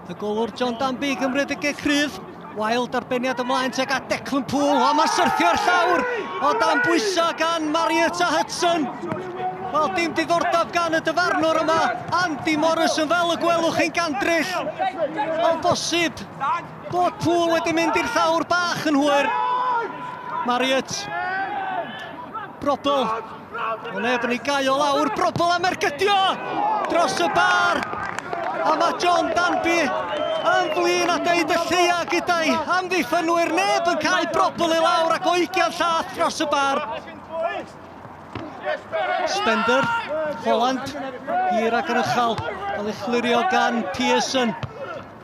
Y golwr John Danby gymryd y gic rhydd. Wild arbeniad ymlaen tuag at Declan Poole. O, mae'n syrthio'r llawr o dan bwysau gan Marriott a Hudson. Wel, dim diddordeb gan y dyfarnwr yma. Andy Morrison, fel y gwelwch chi'n gandryll. Ond bosib bod Poole wedi mynd i'r llawr bach yn hwyr. Marriott. Brobbel. O neb yn ei gau o lawr. Brobbel am ergydio dros y bar. A mae John Danby yn flin a deud y lleia gyda'i amddiffynwyr. Neb yn cael Brobbel i lawr ac o 20 llath dros y bar. Spender, Holland, hir ac yn uchel, cael ei chlirio gan Pearson.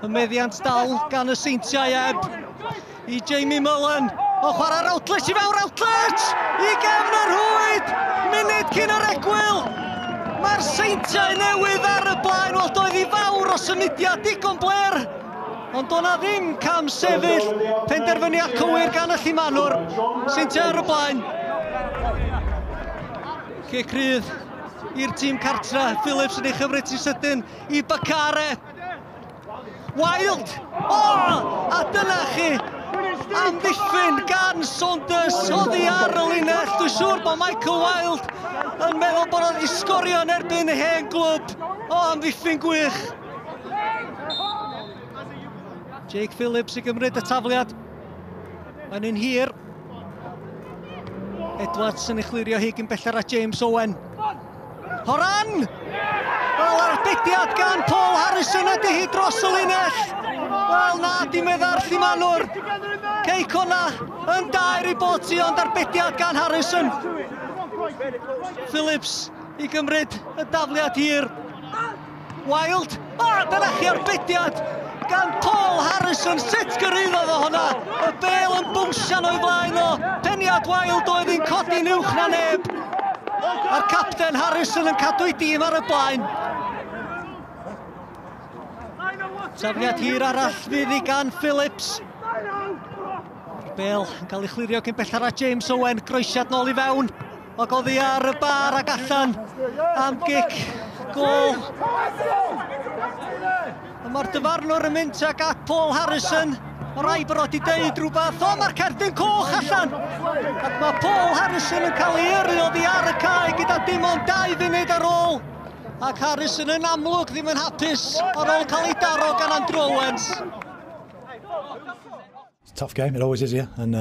Y meddiant dal gan y Seintiau eb i Jamie Mullen. O chwarae Routledge i fewn, Routledge! I gefn y rhwyd! Munud cyn yr egwyl! Mae'r Seintiau newydd ar y blaen, wel doedd i fawr o symudiad digon bler, ond do'na ddim cam sefyll, penderfyniad cywir gan y Llumanwr. Seintiau ar y blaen. Cic rhydd i'r tîm cartra, Phillips yn ei chymryd sy'n sydyn i Bakare. Wild! O! A dyna chi! Amddiffyn gan Saunders oddi ar y linell. Dwi'n siŵr bod Michael Wild yn meddwl bod o'n sgorio yn erbyn ei hen glwb. O, amddiffyn gwych. Jake Phillips i gymryd y tafliad. Mae'n un hir. Edwards yn ei chlirio hi gyn belled â James Owen. Horan! Wel, arbediad gan Paul Harrison ydy hi dros y linell. Wel, na, dim medda'r Llumanwr. Cei Connah yn daer i bod ti, ond arbediad gan Harrison. Phillips i gymryd y dafliad hir. Wild. O, dyna chi arbediad gan Paul Harrison. Sut gyrhaeddodd o hwnna? Y bel yn bwnsian o'i flaen o. Peniad Wild oedd hi'n codi'n uwch na neb. A'r capten Harrison yn cadw'i dîm ar y blaen. Tafliad hir arall fydd i gan Phillips. Bel yn cael ei chlirio cyn belled â James Owen. Groesiad nôl i fewn. Ac oddi ar y bar ac allan am gic gôl. Mae'r dyfarnwr yn mynd tuag at Paul Harrison. Mae rai bod wedi deud rhywbeth. O, mae'r cerdyn coch allan! Ac mae Paul Harrison yn cael ei yrru oddi ar y cae gyda dim ond 2 funud ar ôl. Ac Harrison yn amlwg ddim yn hapus ar ôl cael ei daro gan Andrew Owens. It's a tough game, it always is here, and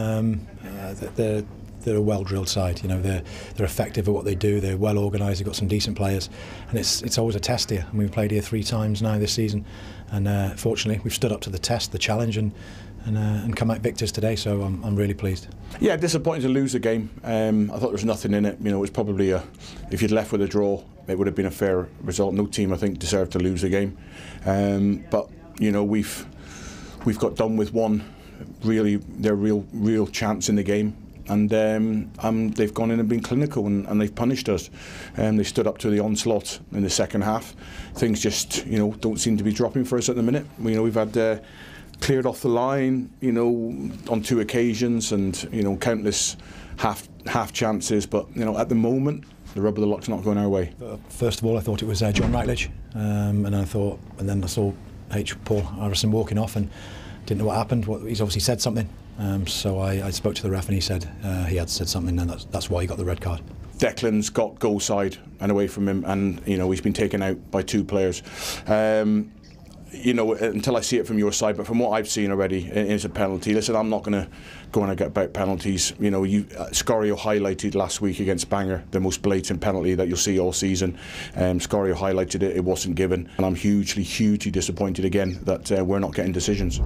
they're a well-drilled side. You know, they're effective at what they do. They're well organised. They've got some decent players, and it's always a test here. And we've played here 3 times now this season, and fortunately we've stood up to the test, the challenge, and come out victors today. So I'm really pleased. Yeah, disappointing to lose the game. I thought there was nothing in it. You know, it was probably if you'd left with a draw, it would have been a fair result. No team, I think, deserved to lose the game. But you know, we've got done with one really their real chance in the game. And they've gone in and been clinical, and they've punished us. They stood up to the onslaught in the second half. Things just, you know, don't seem to be dropping for us at the minute. You know, we've had cleared off the line, you know, on 2 occasions, and you know, countless half chances. But you know, at the moment, the rub of the luck's not going our way. First of all, I thought it was John Routledge, and then I saw Paul Harrison walking off and didn't know what happened. He's obviously said something. So I spoke to the ref and he said he had said something, and that's why he got the red card. Declan's got goal side and away from him, and you know, he's been taken out by 2 players. You know, until I see it from your side, but from what I've seen already, it's a penalty. Listen, I'm not going to go on and get about penalties. You know, Scorio highlighted last week against Bangor the most blatant penalty that you'll see all season. Scorio highlighted it; it wasn't given, and I'm hugely, hugely disappointed again that we're not getting decisions.